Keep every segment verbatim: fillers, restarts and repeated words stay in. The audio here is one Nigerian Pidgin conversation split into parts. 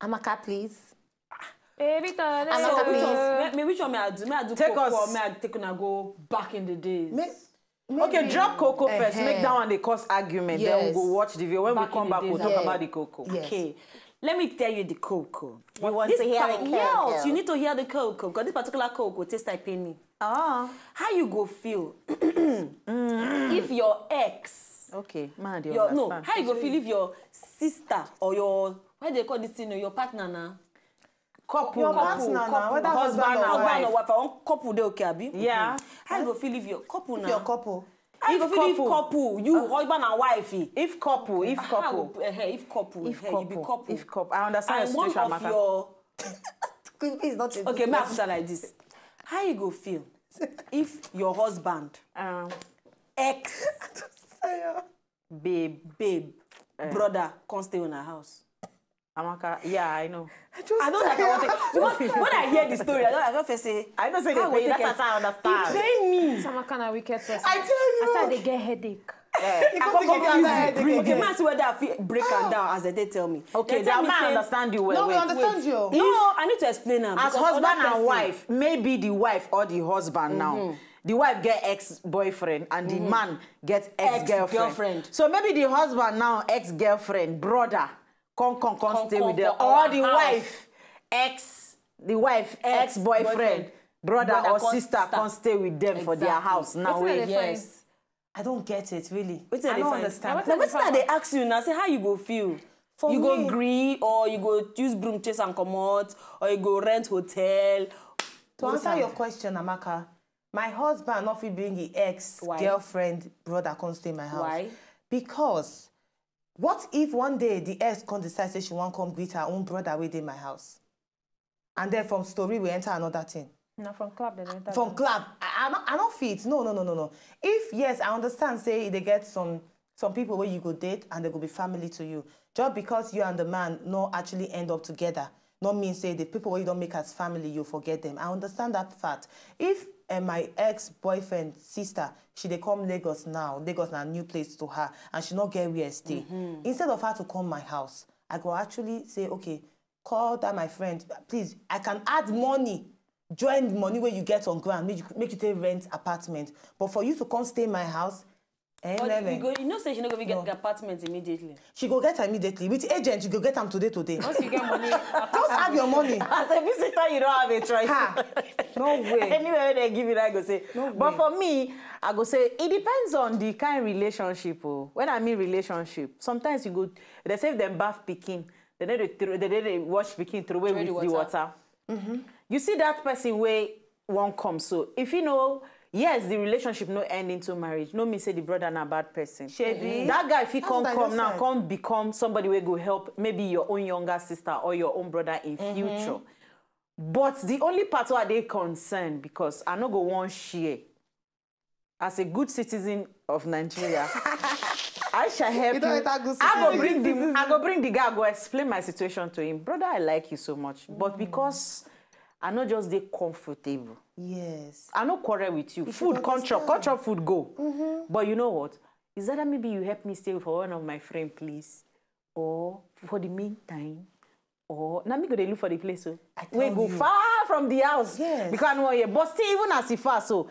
Amaka, please. Baby, Amaka, please. May, may which one may I do? May I do take cocoa us. Or may I take una go back in the days? May, Maybe. Okay, drop cocoa first. Uh-huh. Make that one the cause argument. Yes. Then we go watch the video. When back we come back, we'll talk yeah. about the cocoa. Yes. Okay. Let me tell you the cocoa. You want this to hear the cocoa? Yes, you need to hear the cocoa because this particular cocoa tastes like pain me. Ah. How you go feel if your ex? Okay, man, your, no. How you go feel if your sister or your, what do they call this thing? Your partner now. Couple. Your partner now, whether husband or wife. Husband or wife. I want couple dey okay, abi? Yeah. How you go feel if your couple now? Your couple. How you go feel if couple, you husband and wife? If couple, if couple, if couple, if couple, I understand the situation. One of your Queen P is not. Okay, may I put it like this? How you go feel if your husband, um, ex, babe, babe, brother, come stay in our house? Amaka, yeah, I know. I just I don't like I want to, because when I hear the story, I don't I don't first say I know say they pay. That's how I understand. They pay me. Amaka na wicked person. I tell you. I said they get headache. Yeah. You come to give you another headache. Okay, man, see whether I feel break am down as they tell me. Okay, that man understand you well. No, we understand you. No, I need to explain am. As husband and wife, maybe the wife or the husband now. Mm-hmm. The wife get ex-boyfriend and the mm-hmm. man get ex-girlfriend. Ex-girlfriend. So maybe the husband now ex-girlfriend brother come come come, come stay come with them, or the house. Wife ex the wife ex, ex boyfriend brother, brother or sister, sister come stay with them exactly. For their house now. Yes. I don't get it really. Wetin I don't understand. Now wetin I dey ask you now? Say how you go feel? For you me, go gree or you go use broom chase and comot or you go rent hotel? To answer your question, Amaka, my husband no fit bring the ex girlfriend brother come stay my house. Why? Because what if one day the ex come decide say she wan come greet her own brother wey dey my house? And then from story we enter another thing. Na from club dem enter. From club, I, I no I no fit. No, no, no, no, no. If yes, I understand say they get some some people where you go date and they go be family to you. Just because you and the man no actually end up together, no mean say the people where you don't make as family, you forget them. I understand that fact. If uh, my ex-boyfriend sister, she they come Lagos now, Lagos na new place to her, and she not get where stay. Mm-hmm. Instead of her to come my house, I go actually say, okay, call that my friend, please, I can add money, join the money where you get on ground, make you, make you take rent apartment. But for you to come stay in my house, eh, but you, go, you know say she no go be get no. Apartment immediately. She go get her immediately. With agent, you go get them today, today. Once you get money, just have your money. As a visitor, you don't have a choice. Ha. No way. Anywhere they give it, I go say. No but way. For me, I go say, it depends on the kind of relationship. Oh. When I mean relationship, sometimes you go, they say them bath picking. They need to, they need to wash picking through away with the water. The water. Mm-hmm. You see that person way won't come. So if you know, yes, the relationship no end into marriage. No me say the brother na bad person. Shebi. That guy if he come come now, come become somebody where go help maybe your own younger sister or your own brother in mm-hmm. Future. But the only part where they concern because I no go one share. As a good citizen of Nigeria, I shall help you. You don't enter good citizen. I go bring the, I go bring the guy, go explain my situation to him. Brother, I like you so much, but because I no just dey comfortable. Yes. I no quarrel with you. Food come chop, come chop food go. Mm-hmm. But you know what? Is either maybe you help me stay for one of my friend, please, or for the meantime, or na me go dey look for the place o. We go far from the house. Yes. Because I no wan hear. But still, even as e far so,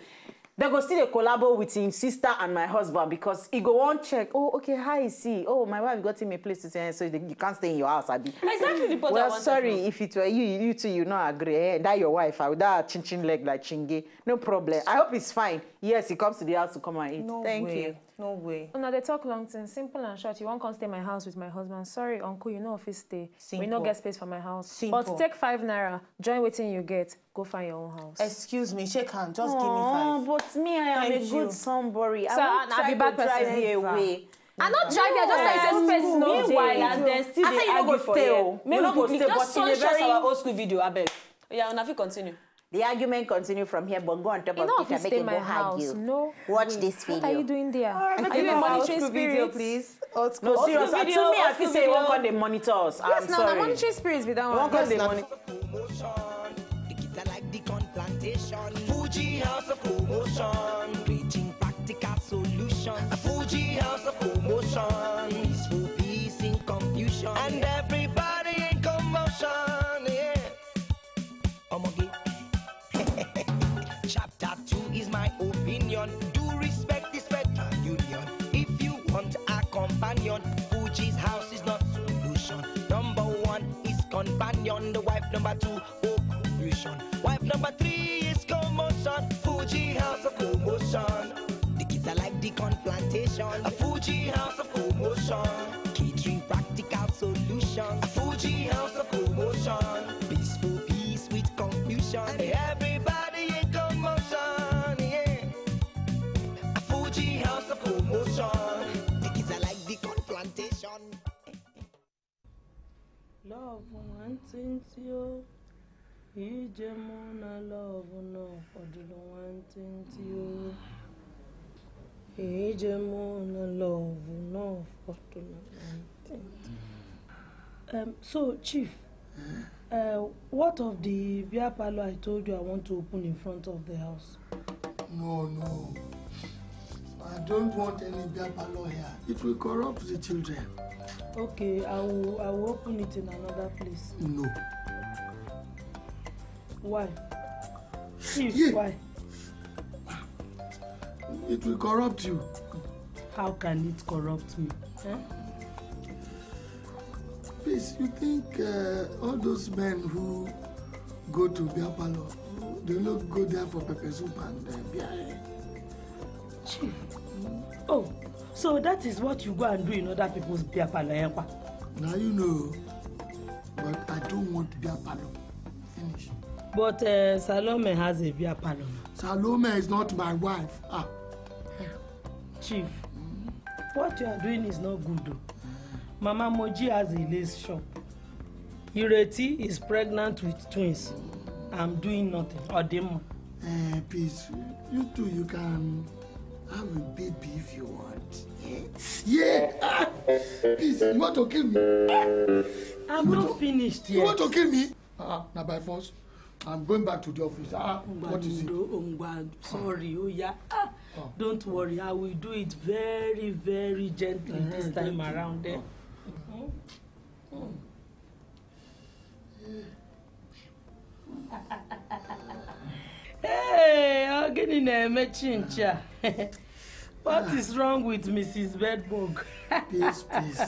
they go still dey collabo with him sister and my husband because he go wan check. Oh, okay, how is he? Oh, my wife got him a place to stay, so you can't stay in your house, abi? Exactly the point. Well, I wanted sorry, if it were you, you too, you no agree. Eh? That your wife, ah, with that chin chin leg like chinge, no problem. I hope it's fine. Yes, he comes to the house to come and eat. No way. Thank you. No way. Una dey talk long thing. Simple and short. You wan come stay my house with my husband? Sorry, uncle, you no fit stay. We no get space for my house. Simple. But take five naira, join wetin you get, go find your own house. Excuse me, shake hand. Just give me five. But me, I am a good somebody. I won't try to drive you away. I no drive you. I just say space no dey. Meanwhile, as dem still dey argue for here, make we quickly just sunshine our old school video, abeg. Yeah, una fit continue. The argument continue from here, but go on top of Twitter, make it go argue. No. Watch this video. What are you doing there? Are you a monitoring spirit? Video, please. No, serious. To me, I feel say one call dey monitor us. Yes, now the monitoring spirit be that one. One call dey monitor. Like the corn plantation. Fuji House of Promotion. Preaching practical solution. Fuji House of Promotion. Peaceful peace in confusion. And everybody in commotion. Do respect this federal union. If you want a companion, Fuji's house is not solution. Number one is companion, the wife number two, oh, pollution. Wife number three is commotion, Fuji house of commotion. The kids are like the corn plantation, a Fuji house of commotion. Catering practical solution, a Fuji house of commotion. Peaceful peace with confusion, and everybody in commotion, yeah. A Fuji house of commotion. The kids are like the corn plantation. Love nwantịntị o, ije mụ na love nọ fọdụrụ nwantịntị o. Ije mụ na love nọ fọdụrụ nwantịntị. Um, so, Chief, uh, what of the beer parlor I told you I want to open in front of the house? No, no. I don't want any beer parlor here. It will corrupt the children. Okay, I will, I will open it in another place. No. Why? Chief, Yeah. Why? It will corrupt you. How can it corrupt me? Eh? Please, you think uh, all those men who go to beer parlor, they no go there for pepper soup and uh, beer? Chief. Oh, so that is what you go and do in other people's beer parlor, eh, kwa? Now you know, but I don't want beer parlor. Finish. But uh, Salome has a beer parlor. Salome is not my wife. Ah, Chief, what you are doing is not good, though. Mama Moji has a lace shop. Ireti is pregnant with twins. I'm doing nothing. Odimo. Eh, please, you too, you can have a baby if you want. Eh? Yeah! Ah, please, you want to kill me? I'm not finished You want yet. To kill me? Ah, now by force. I'm going back to the office. Ah, what is it? Ngwa, sorry, oh yeah. Ah, don't worry, I will do it very, very gently this time around. Eh? Hey, ọ gịnị na-eme chincha? What is wrong with Missus Bedbug? Please, please.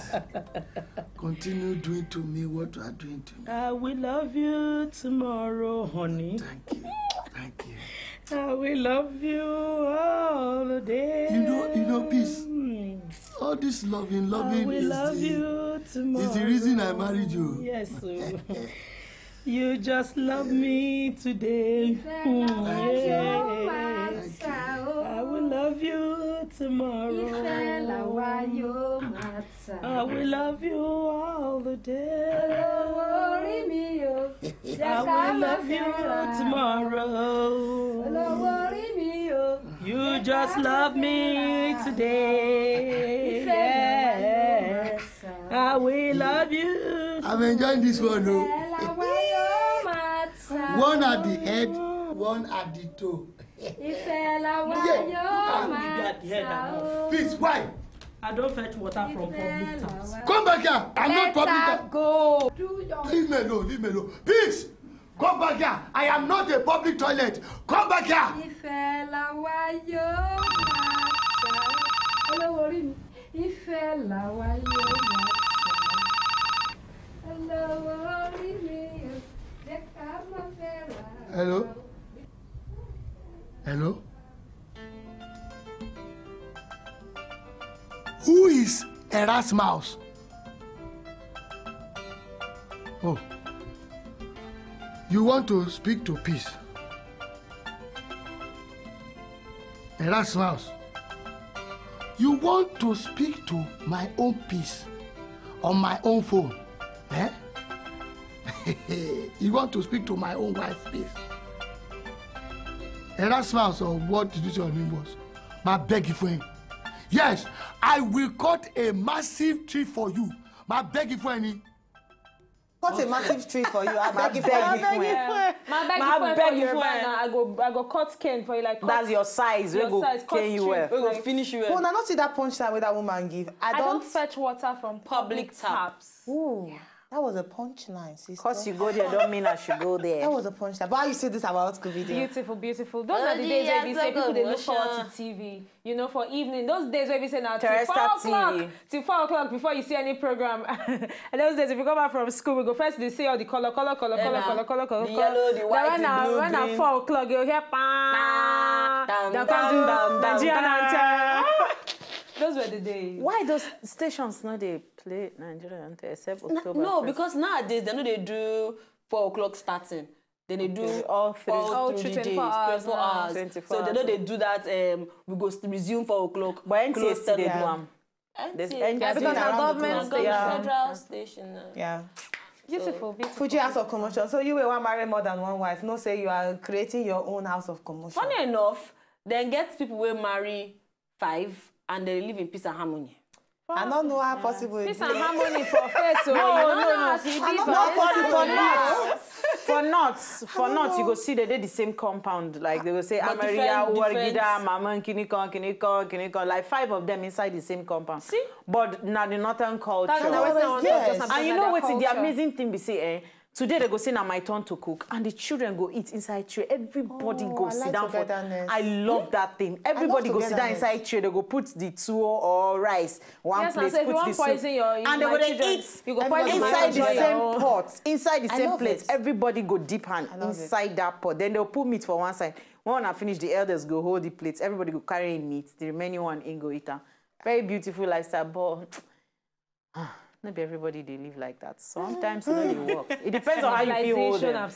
Continue doing to me what you are doing to me. I will love you tomorrow, honey. Thank you. Thank you. I will love you all the day. You know, you know, peace. All this loving, loving is the, is the reason I married you. Yes, sir. You just love me today. I will love you tomorrow. I will love you all the day. I will love you tomorrow. You just love me today. Yes. I will love you. I'm enjoying this one, though. One at the head, one at the toe. Please, why? I don't fetch water from public taps. Come back here. I'm not public tap. Go. Leave me alone. Leave me alone. Please, come back here. I am not a public toilet. Come back here. Ìfẹ́ làwa yóò máa ṣá. Olówó orí mi. Ìfẹ́ làwa yóò máa ṣá. Olówó orí mi o. Jẹ́ ká má fẹ́ra. Hello? Hello? Who is Erasmus? Oh. You want to speak to peace? Erasmus, you want to speak to my own peace on my own phone? Eh? You want to speak to my own wife, please? Erasmus, or what did you say your name was? Máa beg you for him. Yes, I will cut a massive tree for you. Máa beg you for any. Cut a massive tree for you. I beg you for Beg you. you for it. My beg you for it. Now I go, I go cut cane for you like. Cut That's your size. We your go size, cut cane you string, well. Like, finish you well. Una no see that punchline wey that woman give. I I don't don't. Fetch water from public taps. Ooh. That was a punchline, sister. Because you go there don't mean I should go there. That was a punchline. But how you see this about school video? Beautiful, beautiful. Those are the days where we say people they look forward to T V. You know, for evening, those days where we say now till four o'clock, till four o'clock before you see any program. And those days, if you come back from school, we go first they see all the color, color, color, color, color, color, color, the yellow, the white, the blue, green. When I four o'clock, you hear pa, down, down, down, Nigerian anthem. Those were the days. Why those stations no dey play Nigerian anthem except October? No, because nowadays they no dey do four o'clock starting. Then they do all three, all through the day, twenty-four hours. So they know they do that. Um, we go resume four o'clock. But N T S still dey do am. Because na government station. Federal station. Yeah. Beautiful, beautiful. Fuji House of Commotion. So you will want marry more than one wife. No say you are creating your own house of commotion. Funny enough, then get people will marry five and they live in peace and harmony. I don't know how possible. Peace and harmony for face. Oh, no, no, no, no. Not for, for not. For not, for not, you go see they did the same compound. Like they go say, Amaria, Wargida, Maman, Kinikon, Kinikon, Kinikon. Like five of them inside the same compound. See? But now the northern culture. And you know what is the amazing thing we say, eh? Today they go say na my turn to cook and the children go eat inside tray. Everybody go sit down for. I love that thing. Everybody go sit down inside tray. They go put the tuwo or rice one place, put the soup, and they go dey eat inside the same pot, inside the same plate. Everybody go dip hand inside that pot. Then they'll put meat for one side. When una finish, the elders go hold the plate. Everybody go carry im meat. The remaining one im go eat am. Very beautiful lifestyle, but no be everybody dey live like that. Sometimes e no dey work. It depends on how you fit hold them.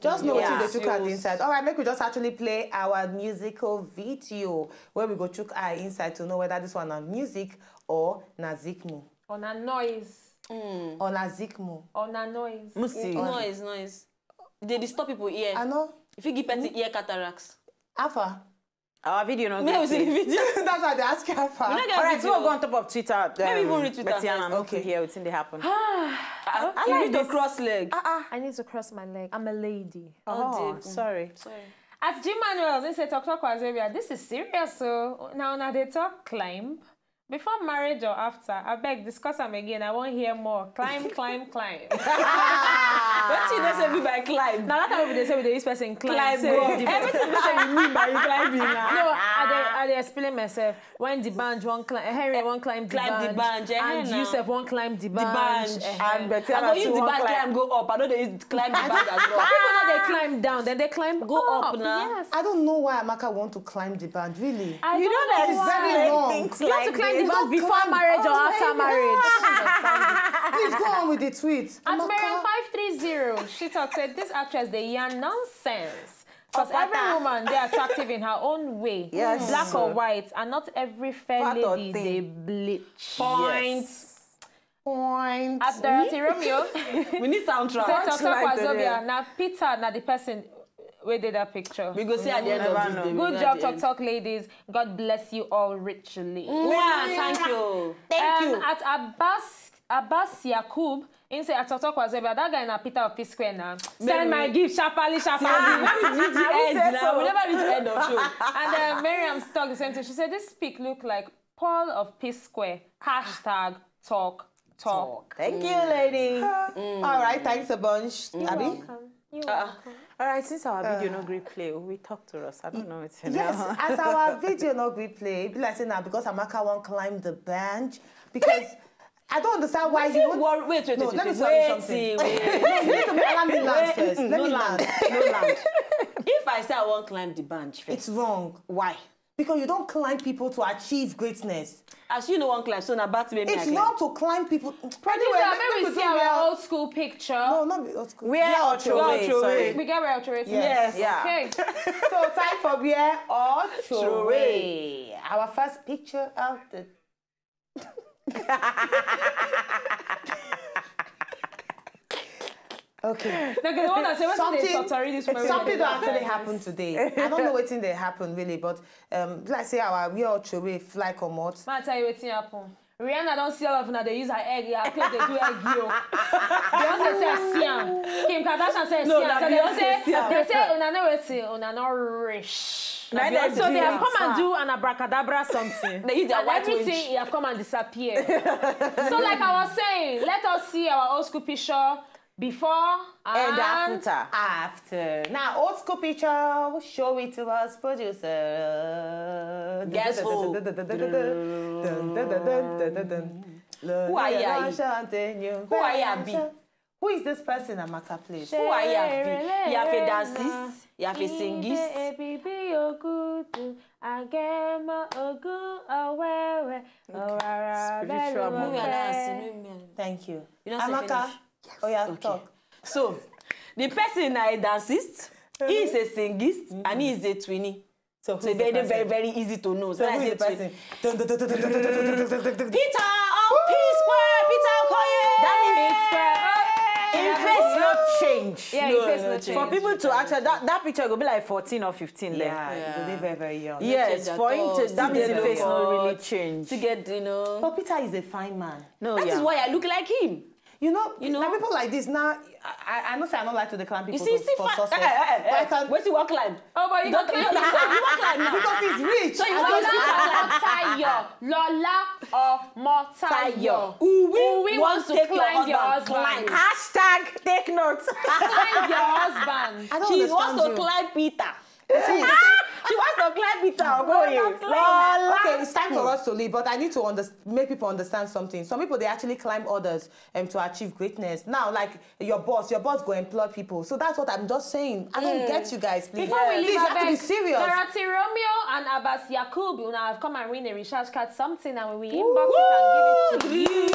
Just know wetin dey took at the inside. All right, make we just actually play our musical video where we go chook eye inside to know whether this one na music or na zikmu. Or na noise. Or na zikmu. Or na noise. Musi. Noise, noise. They disturb people ear. I know. If you give person ear cataracts. Afa. Our video no get play. Video. That's why they ask you how far. All right, so we'll go on top of Twitter. Um, Maybe we'll read Twitter first. Okay. Here, what's in the happen? I, I, I need to cross leg. Uh, uh. I need to cross my leg. I'm a lady. Oh, oh sorry. Sorry. As Jim Manuel, they say, talk, talk, Wazobia. This is serious, so now, now they talk climb. Before marriage or after, I beg, discuss them again. I won't hear more. Climb, climb, climb. What you don't say me by climb? Now that time they say they use person climb. Climb, so go. Everything they say we mean by climbing now. No, I dey, I dey explain myself. When the band won't climb, Henry won't climb the climb band, the band yeah, and Yusuf won't climb the band. The band. And Betty I go use the band climb. Climb go up. I know they climb the band as well. People know they climb down, then they climb go up, up now. Yes. I don't know why Amaka want to climb the band. Really? I you don't know. It's very long. Things you like have to climb this. The band before marriage or after marriage. Please go on with the tweet. At Mariam five three zero, she talks said this actress they yarn nonsense. Because every woman they attractive in her own way. Yes. Black or white, and not every fair lady they bleach. Point. Yes. Point. At Dorothy Romeo. We need soundtrack. Say Toktok Wazobia. Now Peter, now the person where did that picture? We go see at the end of this day. Good job, Toktok ladies. God bless you all richly. Mwah, thank you. Thank um, you. At Abbas Abbas Yakub, he say, I talk was about that guy in a Peter of P Square now. Send my gift, sharply, sharply. We never reach the end now. We never reach the end of show. And uh, Miriam talk the same thing. She said, this pic look like Paul of P Square. Hashtag talk talk. Thank you, lady. Mm. All right, thanks a bunch. You're Abby? Welcome. You're uh, welcome. All right, since our video uh, no gree play, we talk to us. I don't know. It's yes, as our video no gree play, be like say now because Amaka won't climb the bench because I don't understand why you would. Wait, wait, wait, no, wait, let me tell you something. Wait, wait. No, let me allow me land first. Let me land. No land. If I say I won't climb the bench first, it's wrong. Why? Because you don't climb people to achieve greatness. As you know, one climb, so na bad to me. It's wrong to climb people. Producer, anyway, let me see our old school picture. No, not old school. Where Ocho? We get where Ocho. Yes. Yeah. Okay. So time for where Ocho. Our first picture of the Okay. Something, something that actually happened today. I don't know what thing they happened really, but um, like say our we all throw away fly come out. Ma tell you what thing happen. Rihanna don't see all of una dey use her egg, her clothes dey do egg yolk. Beyonce say see am. Kim Kardashian say no, see am. So they say, they say una know wetin, una no rich. Na They dem So they do have it. come and do an abracadabra something. They use their And white everything witch. You have come and disappear. So like I was saying, let us see our old school picture before and And after. After. Now, old school picture, show it to us, producer. Guess who? Who are you? Who are you, Abi? Who is this person, Amaka, please? Who are you, Abi? You have a dancist, you have a singist. Agema ogu owewe orara Spiritual beru moment. ope. Thank you. You don't say Amaka, finish. Oh, yeah, Okay. Talk. So, the person na a dancist, he is a singist, and he is a twinny. So, So it's very, very, very easy to know. So, So I who say is the twinny. Person? Dun, dun, dun, dun, dun, dun, dun, dun, dun, dun, dun, dun. Peter of P Square, Peter Okoye. That means him face no change. Yeah, No, him face no no change. For change. People to actually that, that picture go be like fourteen or fifteen there. Yeah, you dey very, very young. Yes, change for at him all. to See that means the him face no look. Really change. To get, you know. But Peter is a fine man. No, That yeah. is why I look like him. You know, You know? Now people like this now. I, I, I know say I don't like to decline people You see, for, see, for fa- success. eh, eh, eh, But I eh, can, wait till you walk line. Oh, but you Don't don't you don't you walk line now. Because he's rich. So you I walk don't- line. Lola Omotayo. Lola Omotayo. Uwi Uwi wants wants to take your climb your husband. husband. Climb. Hashtag take note. Climb your husband. I don't She understand wants to you. Climb Peter. See, She wants to climb Peter Okoye. Okay, it's time for us to leave, but I need to under- make people understand something. Some people, they actually climb others um, to achieve greatness. Now, like your boss, your boss go employ people. So that's what I'm just saying. I don't get you guys, please. Before we leave, Please, you have to be abeg, serious. Dorothy Romeo and Abbas Yakub, una have come and win a recharge card something, and we will inbox it and give it to you.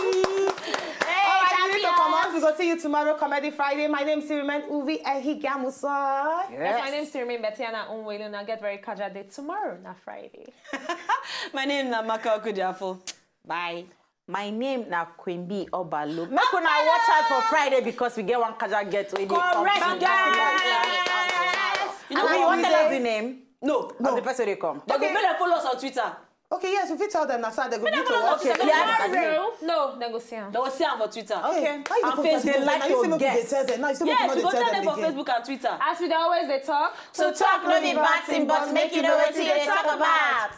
All right, we need to come out. We go see you tomorrow, Comedy Friday. My name is Siriman Uvi Ehigamusa. Yes, my name is Siriman Betiana Unwelu, and I get very kaja day tomorrow, na Friday. My name is Amaka Okudafo. Bye. My name na Queen B Obalo. Make una watch out for Friday because we get one kaja get wey dey come. Correct, Soon. guys. You know what, what tell us the name No, of the person wey come? They go make dem follow us on Twitter. Okay, yes, if you tell them, that's why they go Make need dem to follow us watch on it. Twitter. Yes. True? No, then go see am. They will see am for Twitter. Okay. How you And go face tell they them? like Now your you say make you dey guests. tell them. Now you say make you Yes, no we dey go tell tell them them for again. Facebook and Twitter. As we dey always dey talk, So talk no be bad thing, but make you know wetin you dey talk about.